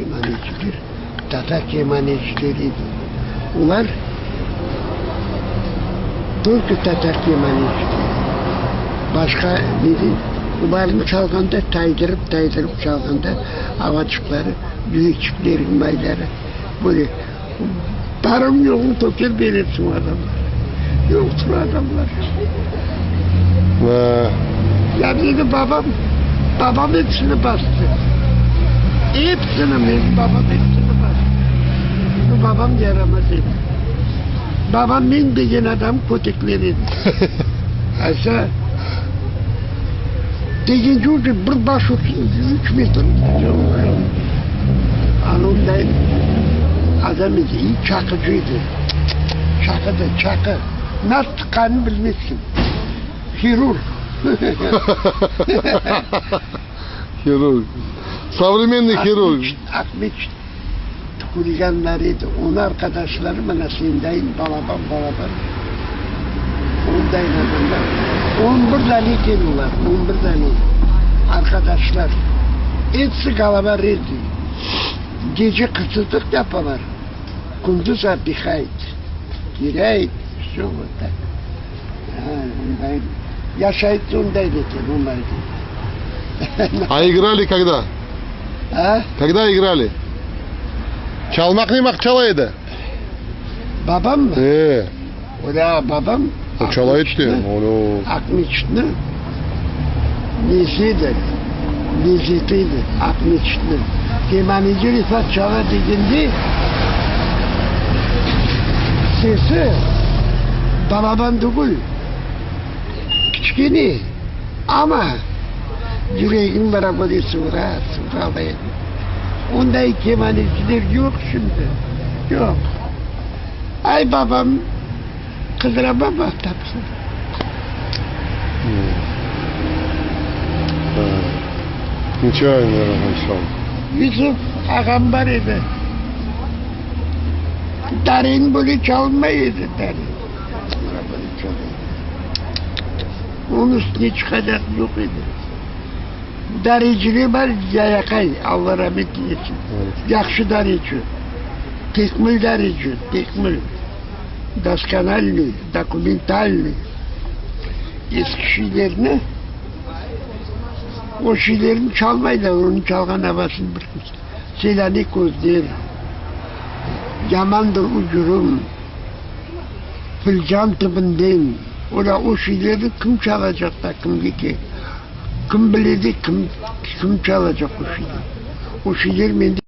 Kemaneciler, tatar kemanecileri edi. Olar tolko tatar kemanecileri. Başqa nede, olarnı çalğanda taydırıp, taydırıp çalğanda avaçıqları, yürekçiklerniñ mayları böyle barım yoğun töker berersiñ o adamlara. Yoqtır o adamlar. Ya meni babam, babam epsini bastı. Epsini, menim babam epsini bastı. Bu babam yaramaz edi. Babam men degen adam kötekler edi. Aysa, degence uje bir baş 3 metr. Ana onday adam edi, iyi çaqıcı edi. Çaqıdı, çaqı. Nasıl tıqqanını bilmezsiñ. Hirurg. Hirurg. Sovremenniy hirurg. Aqmeçit huliganlar edi. Onıñ arqadaşları mına sendayın balaban balaban ondayın adamlar. On bir dane eken olar, on bir dane arqadaşlar. Episi golovorezıy. Gece qırsızlıq yapalar, kündüz otdihayt, girâyt, vsö vot tak. Yaşayt onday eken, onday. A igrali kogda? A? Kogda igrali? Çalmaq ne vaqıt çala edi? Babam mı? E. Ola, babam. O çala edi de. Aqmeçitni nesi edi? Lezeti edi Aqmeçitni. Kemaneci Refat çala degende, sesi balaban tügül, kiçkene, amma yüregiñ bara böyle sıvıra, sıvıralay edi. Onday kemaneciler yoq şimdi, yoq. Ay, babam, qıdıra baba tapsa. Yusuf ağam bar edi. Darin böyle çalınmay edi, darin. Böyle çalay. Onıñ üstüne çıqacaq yoq edi. Dareciler bar, yayaqay, Alla ramet eylesin. Yahşı dareci. Tekmil dareci, tekmil. Doskonalnıy, dokumentalnıy. Eski şeylerni, o şeylerni çalmaylar, onıñ çalğan avasını bir kimse. Selâni közler, Yamandır ucurım, Filcan tübünden, ola o şeylerni kim çalacaq da, kimge kerek? Kim bile de, kim, kim çalacaq o şeylerni? O şeyler mende.